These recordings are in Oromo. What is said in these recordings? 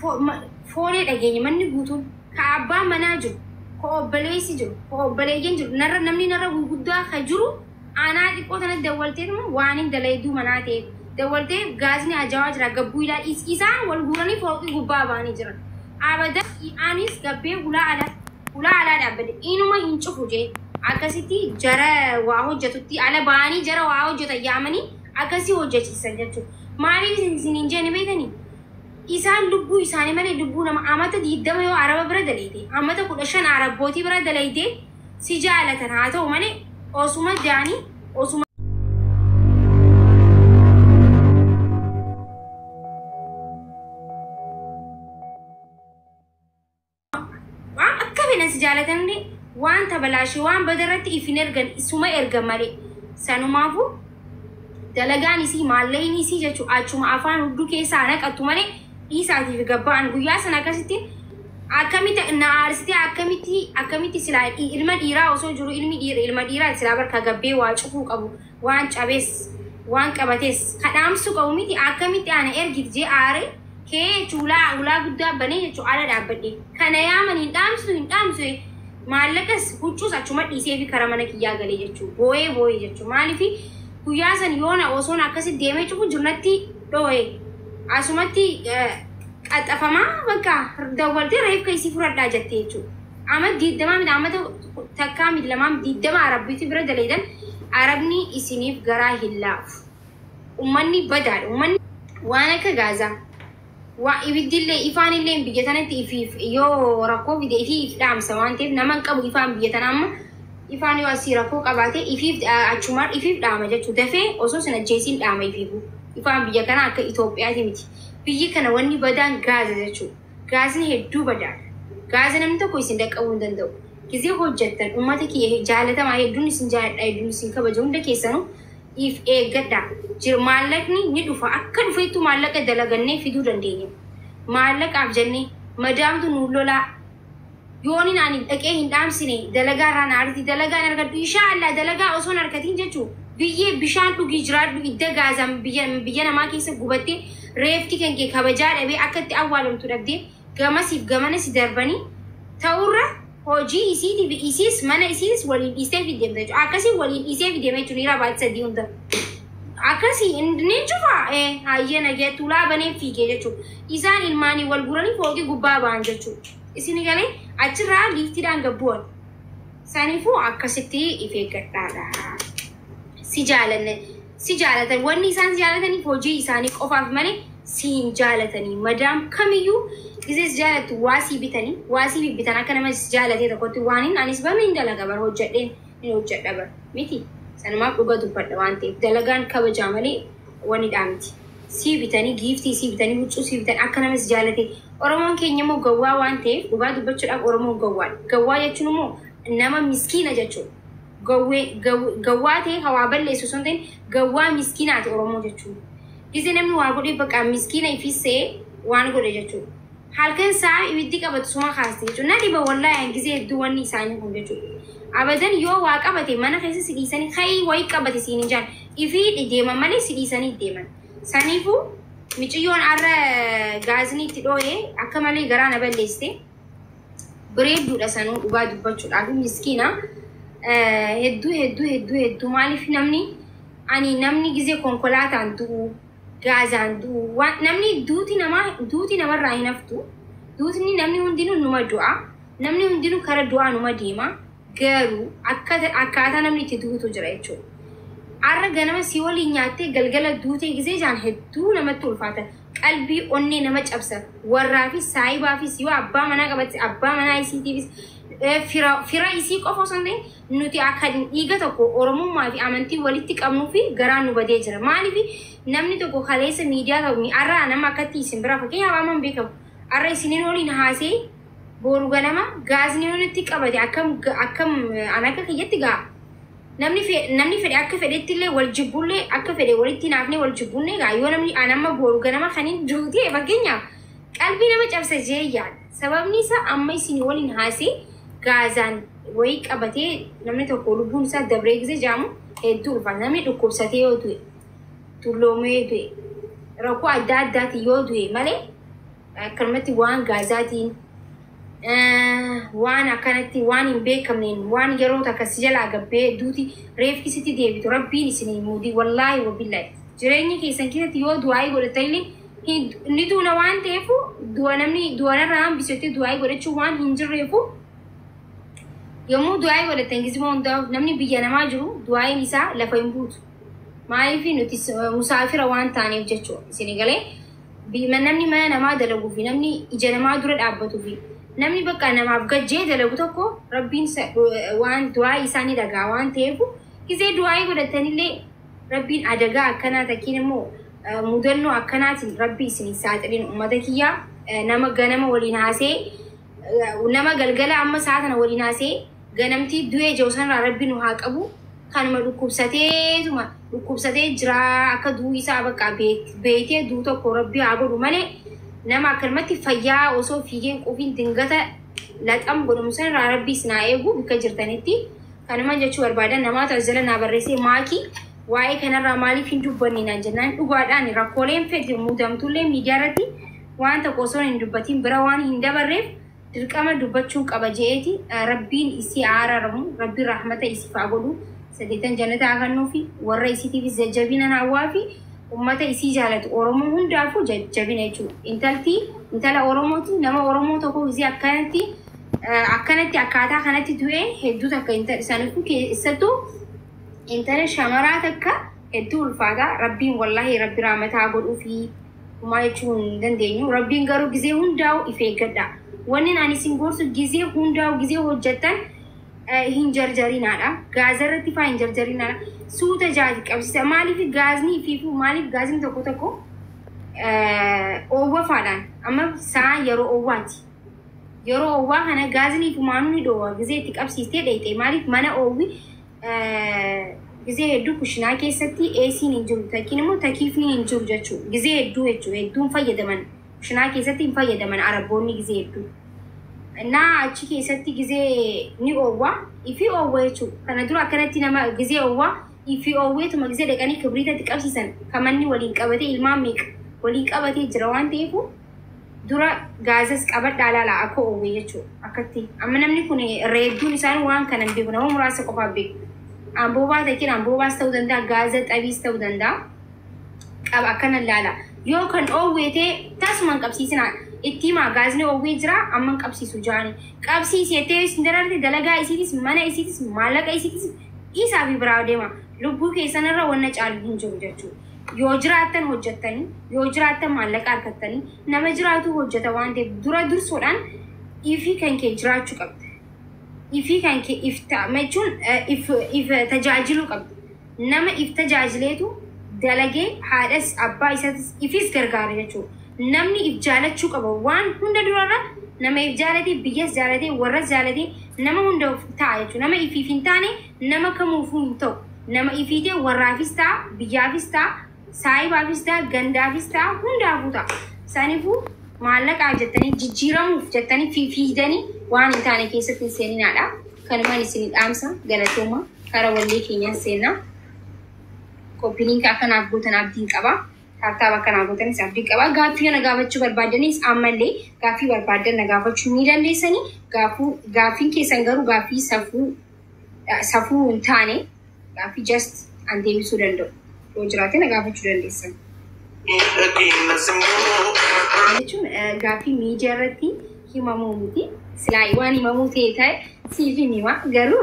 Foolee dhageenya manni guutuun ka abbaa manaa jiru, ka obboleessi jiru, ka obboleeyyan jiru, narra namni narra gurguddaa ka jiru aanaa xiqqoo tanatti dawwalteetuma waan hin dalayduu manaa ta'eef dawwaltee gaazni ajaa'aa jira gabbuu ilaa isaan wal guuranii fooqii gubbaa ba'anii jiran. Abada anis gabbee ulaa alaa dhaabbate inuma hin cufu jee akkasitti jara waa hojjetutti ala ba'anii jara waa hojjetan yaamanii akkasii hojjechiisan jechuudha. Maaliif isin hin jeeni beekanii? Isaan lubbuu isaanii malee lubbuu nama amata 20 yoo araba bira dalayte, amata 15 arabbootii bira dalayte si jaalatan haa ta'u malee osuma jaanii osuma waan akka fedhan si jaalatanillee waan tabalaashee waan badarratti if hin ergan, isuma ergan malee. Sanumaafuu dalagaan isii, maallaqni isii jechuun achuma afaan hudduu keessaa naqattu malee dhiisaatiif gabba'an. Guyyaa sana akkasitti akkamitti na aarsitee, akkamitti silaa ilma dhiiraa osoo jiru, ilmi dhiira ilma dhiiraa silaa barka gabbee waa cufuu qabu, waan cabees waan qabates kadhaamsuu qabu miti. Akkamitti ana ergiti jee aare kee jechuun ulaa guddaa banee jechuun ala dhaabbadhe. Kana yaaman hin dhaamsu, hin dhaamsu. Maallaqas huccuus achuma dhiisee fi karaa mana kiyyaa galee jechuun boo'ee boo'ee jechuun. Maaliif guyyaa san yoona osoon akkasi deemee cufu jirnatti dhoo'e asumatti qaxafamaa bakka dawwaltee reefka isii fudhadhaa jettee jechuudha. Ama 20 miti, amata takkaa miti, lamaa miti, 20 arabbiitti bira daleedan arabni isiniif garaa hin laafu. Ummanni badaadha. Ummanni waan akka gaazaa waa ibiddillee ifaanillee biyya tanatti ifiif yoo rakkoo fide ifiif dhaamsa waan ta'eef nama hin qabu. Ifaan biyya tana amma ifaan yoo asii rakkoo qabaate ifiif achumaan ifiif dhaama jechuudha. Dafee osoo sin ajjeesiin dhaama ifiifu. Ifaan biyya kana akka Itoophiyaati miti. Biyyi kana wanni badaan gaaza jechuudha. Gaazni hedduu badaadha. Gaaza namni tokko isin dhaqqabuu hin danda'u. Gizee hojjettan, uummata kiyya jaalatamaa, hedduun isin jaaladha, hedduun isin kabaja, hunda keessanuu if eeggadha. Maallaqni ni dhufa, akka dhufeettu maallaqa dalagannee fiduu dandeenya. Maallaqaaf jennee madaamtu nu lolaa. Yoonin ani dhaqee hin dhaamsine dalagaa irraa na arti, dalagaan argadhu. Inshaa Allah dalagaa osoo hin argatin jechuun biyyee bishaan dhugii jiraadhu. Idda gaazaan biyya namaa keessa gubattee reefti kan kee kabajaa dhabee akka itti awwaalamtu dhabdee gamasiif gamana si darbanii ta'urra hojii isiitiif isiis mana isiis waliin dhiistee fi deemta jechuudha. Akkasii waliin dhiisee fi deema jechuun dhiira baay'ee sadii hunda. Akkasii ni cufa hayyee nageetti ulaa banee fiigee jechuudha. Isaan ilmaanii wal guranii fooqii gubbaa ba'an jechuudha. Isin galee achirraa liiftiidhaan gabbu'an. Saniifuu akkasitti if eeggadhaadha. Si jaalanne si jaalatan, wanni isaan si jaalataniif hojii isaanii qofaaf malee si hin jaalatanii. Madaam kamiyyuu gisee si jaalattu waa sii bitanii, waa sii bibbitan akka nama si jaalatee tokkotti. Waan hin anis barna hin dalaga bar, hojjedheen hin hojjedha bar miti. Sanumaaf dhuga dubbadha waan ta'eef dalagaan kabajaa malee wanni miti. Sii bitanii, giiftii sii bitanii, huccuu sii bitanii akka nama si jaalate. Oromoon keenya immoo gawwaa waan ta'eef, dhugaa dubbachuudhaaf Oromoon gawwaadha. Gawwaa jechuun immoo nama miskiina jechuudha. Gawwaa ta'e hawaa balleessu osoo hin ta'in gawwaa miskiinaati Oromoo jechuudha. Gisee namni waa godhee bakka miskiina ifissee waan godhe jechuudha. Halkan isaa ibiddi qabatu suma kaaste jechuudha. Na dhiba wallaahi gisee hedduu wanni isaanii kun jechuudha. Abadan yoo waa qabate mana keessa si dhiisanii ka'ii wayii qabate siin hin jaan ifii deeman malee si dhiisanii deeman. Saniifuu miciyyoon har'a gaazni itti dhoo'ee akka malee garaa na balleessite. Bareedduudha sanuu, dhugaa dubbachuudhaaf miskiina. Hedduu hedduu hedduu hedduu. Maaliif namni ani namni gizee konkolaataan du'u, gaazaan du'u, waan namni duuti namaa duuti namarraa hin haftu. Duutni namni hundinuu numa du'a, namni hundinuu kara du'aa numa deema, garuu akkaataa namni itti duutu jira jechuudha. Har'a ganama si waliin nyaattee galgala duutee gizee jaan hedduu namatti ulfaata. Qalbii onnee nama cabsa. Warraafis saahibaafis, yoo abbaa manaa qabatte abbaa manaa isiitiifis, fira isii qofa osoo hin ta'in nuti akka dhiiga tokko Oromummaa fi amantii walitti qabnuu fi garaan nu badee jira. Maaliif namni tokko kaleessa miidiyaa ta'u har'a nama akkatti isin bira fakkeenyaaf amma hin beekamu. Har'a isiniin waliin haasee boru ganama gaazni nutti qabate akkam akkam an akka kiyyatti gaa namni fedhe akka fedhetti illee wal jibbullee, akka fedhe walitti naafnee wal jibbullee gaa yoo namni an amma boru ganama kan hin duutee fakkeenyaaf qalbii nama cabsa jee yaada. Sababni isaa amma isin waliin haasee gaazaan wayii qabatee namni tokko lubbuun isaa dabree gise jaamu hedduu ulfaata. Namni dhukkubsatee yoo du'e, tulloomee du'e, rakkoo adda addaatiin yoo du'e malee. Akkanumatti waan gaazaatiin, waan akkanatti waan hin beekamneen, waan yeroo takka si jalaa gabbee duuti reefki sitti deebitu Rabbiin isin hin muudii. Wallaahi wabillaahi, jireenya keessan keessatti yoo du'aayii godhatanillee ni duuna waan ta'eef, du'a namni du'anarraa hambisutti du'aayii godhachuu waan hin jirreefu, yommuu du'aayii godhatan gizima hundaa namni biyya namaa jiru du'aayiin isaa lafa hin buutu. Maaliif? Nuti musaafira waan taaneef jechuudha. Isin galee, namni mana namaa dalaguu fi namni ija namaa dura dhaabbatuu fi namni bakka namaaf gajjee dalagu tokko Rabbiin waan du'aa isaa ni dhagaa waan ta'eef, gisee du'aayii godhatanillee Rabbiin adagaa akkanaa takkiin immoo mudannoo akkanaatiin Rabbi isin saaxilin. Uummata kiyyaa, nama ganama waliin haasee, nama galgala amma sa'a kana waliin haasee ganamtii du'ee jiru sanarraa Rabbi nu haa qabu. Kanuma dhukkubsateetuma dhukkubsatee jira, akka du'uu isaa bakka beeytee du'u tokko Rabbi haa godhu malee, nama akkanumatti fayyaa osoo fiigeen quufiin dingata laxam godhamu sanarraa Rabbi isin haa eegu bakka jirtanitti. Kanuma jechuu barbaadan. Namaatu as jala naa barreessee, "Maakii, waa'ee kanarraa maaliif hin dubbanne?" naan jennaan, dhugaadhaan rakkooleen fedhe muudamtullee miidiyaa irratti waan tokko osoo hin dubbatiin bira waan hin dabarreef dirqama dubbachuun qaba je'eeti. Rabbiin isii araaramu, Rabbiin rahmata isiif haa godhu, sadeetan jannata haa kennuu fi warra isiitiifis jajjabina hawwaa fi ummata isii jaalatu Oromoo hundaafuu jajjabina jechuudha. Intalti intala Oromooti, nama Oromoo tokko isii akkanatti akkaataa kanatti du'e hedduu takka saniifuu keessattuu intala shamaraa takka hedduu ulfaata. Rabbiin, wallaahi, Rabbi rahmataa godhuu fi humaa jechuu hin dandeenyu. Rabbiin garuu gizee hundaa'u if eeggadha. Wanni ani isin gorsu, gizee hundaa'u gizee hojjettan hin jarjarinaadha. Gaaza irratti faa hin jarjarinaadha. Suuta jaati qabsiisa. Maaliif gaazni ifiifuu, maaliif gaazni tokko tokko oowwa faadhaan, amma sa'a yeroo oowwaati. Yeroo oowwaa kana gaazni ifumaanuu ni dhoowwa gizee itti qabsiistee dheeyxe. Maaliif mana oowwi gizee hedduu kushinaa keessatti AC'n hin jiru, takkiin immoo takiifni hin jiru jechuudha. Gizee hedduu jechuudha, hedduun fayyadaman, kushinaa keessatti hin fayyadaman Arabboonni gizee hedduu. Naa achi keessatti gizee ni oowwa, ifi oowwa jechuudha. Kana dura akkanatti nama gizee oowwa ifi oowweetuma gizee dhaqanii kibriitatti qabsiisan kamanni waliin qabatee ilmaan meeqa waliin qabatee jira waan ta'eef, dura gaazas qabadhaa laala akka oowwe jechuudha. Akkatti amma namni kun irra hedduun isaanii waan kana hin beeku, nama muraasa qofaaf beeku. Amboobaa ta'in amboobaas ta'uu danda'a, gaaza xabiis ta'uu danda'a. Qaba akkana laala. Yoo kan oowwee ta'e tasuma hin qabsiisinaa. Itti himaa, gaazni oowwee jira, amma hin qabsiisu jaani. Qabsiisee ta'e isin dararte, dalagaa isiitis, mana isiitis, maallaqa isiitis isaa fi biraa deema. Lubbuu keessanirra wanna caalu hin jiru jechuudha. Yoo jiraattan hojjettanii, yoo jiraattan maallaqa argattanii, nama jiraatu hojjeta waan ta'eef, dura dursuudhaan ifii kan kee jiraachuu qabda. Ifii kan kee if ta'a jechuun if if tajaajiluu qabda. Nama if tajaajileetu dalagee haadhas abbaa isatis ifis gargaara jechuudha. Namni if jaalachuu qaba. Waan hunda durarra nama if jaalatee biyyas jaalatee warras jaalatee nama hunda ta'a jechuudha. Nama ifiif hin taane nama kamuufuu hin ta'u. Nama ifiitee warraafis ta'a, biyyaafis ta'a, saahibaafis ta'a, gandaafis ta'a, hundaafuu ta'a. Saniifuu maallaqaaf jettanii, jijjiiramuuf jettanii fiigdanii waan hin taane keessatti hin seeninaadha. Kanumaan isin dhaamsa. Galatooma. Kara wallee keenyaan seenna. Copy link akkanaaf gootan abdiin qaba. Tap tap akkanaaf gootanis abdiin qaba. Gaaffii na gaafachuu barbaadanis ammallee gaaffii barbaadan na gaafachuu ni dandeessanii. Gaaffiin keessan garuu gaaffii safuu hin taane, gaaffii just an deebisuu danda'u yoo jiraate na gaafachuu dandeessan. Jechuun gaaffii miidiyaa irratti himamuu miti. Silaa waan himamuu ta'e siif hin hima, garuu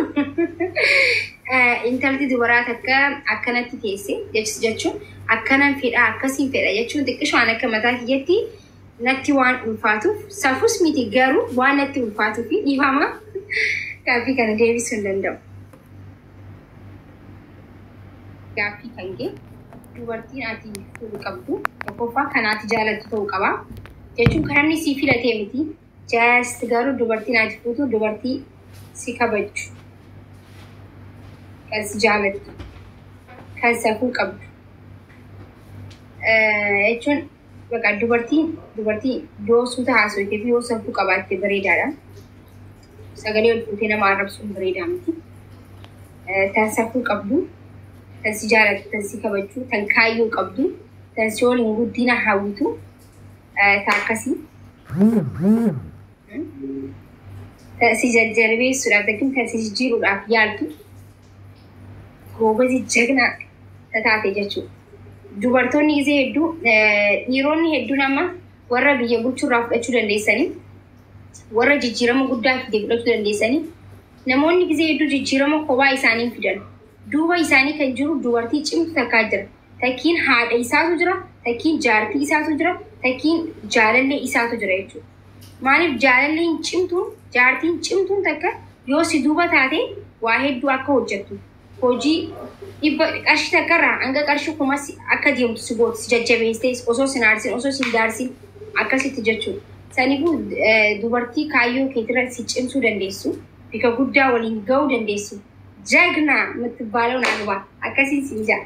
intalti dubaraa takka akkanatti teesse jechuun akkanan fedha, akkasiin fedha jechuun xiqqishaan akka mataa kiyyatti natti waan ulfaatuuf, safus miti, garuu waan natti ulfaatuuf dhiifama, gaaffii kana deebisuu hin danda'u. Gaaffii kan kee, dubartiin ati fuudhu qabdu tokkoffaa kan ati jaalattu ta'uu qaba. Jechuun kan namni sii filatee miti. Just garuu dubartiin ati fuutu dubartii si kabajju. Kan si jaalattu. Kan safuu qabdu. Jechuun bakka dubartii yoo suuta haasofte fi yoo safuu qabaatte bareedaadha. Sagalee ol fuutee nama arrabsuun bareedaa miti. Tan safuu qabdu, tan si jaalattu, tan si kabajju, tan kaayyoo qabdu, tan si waliin guddina hawwitu, ta akkasii. Si jajjabeessuudhaaf yookiin kan si jijjiiruudhaaf yaaltu goobazii jagnaa taate jechuudha. Dubartoonni gisee hedduu, dhiironni hedduun amma warra biyya bulchuurraa fudhachuu dandeessanii, warra jijjiirama guddaa fide fudhachuu dandeessanii, namoonni gisee hedduu jijjiirama kophaa isaanii fidan. Duuba isaanii kan jiru dubartii cimtu takkaa jira. Takkiin haadha isaatu jira, takkiin jaartii isaatu jira, takkiin jaalallee isaatu jira jechuudha. Maaliif jaalalleen cimtuun, jaartiin cimtuun takka yoo si duuba taate waa hedduu akka hojjettu, hojii dhibba qarshii takkarraa hanga qarshii 1000 akka deemtu si gootu, si jajjabeessitee, osoo sin aarsin, osoo sin daarsin akkasitti jechuudha. Saniifuu dubartii kaayyoo keetirra si cimsuu dandeessu, bika guddaa waliin ga'uu dandeessu, ጀግና የምትባለውን አግባ። Akkasiin siin jaa.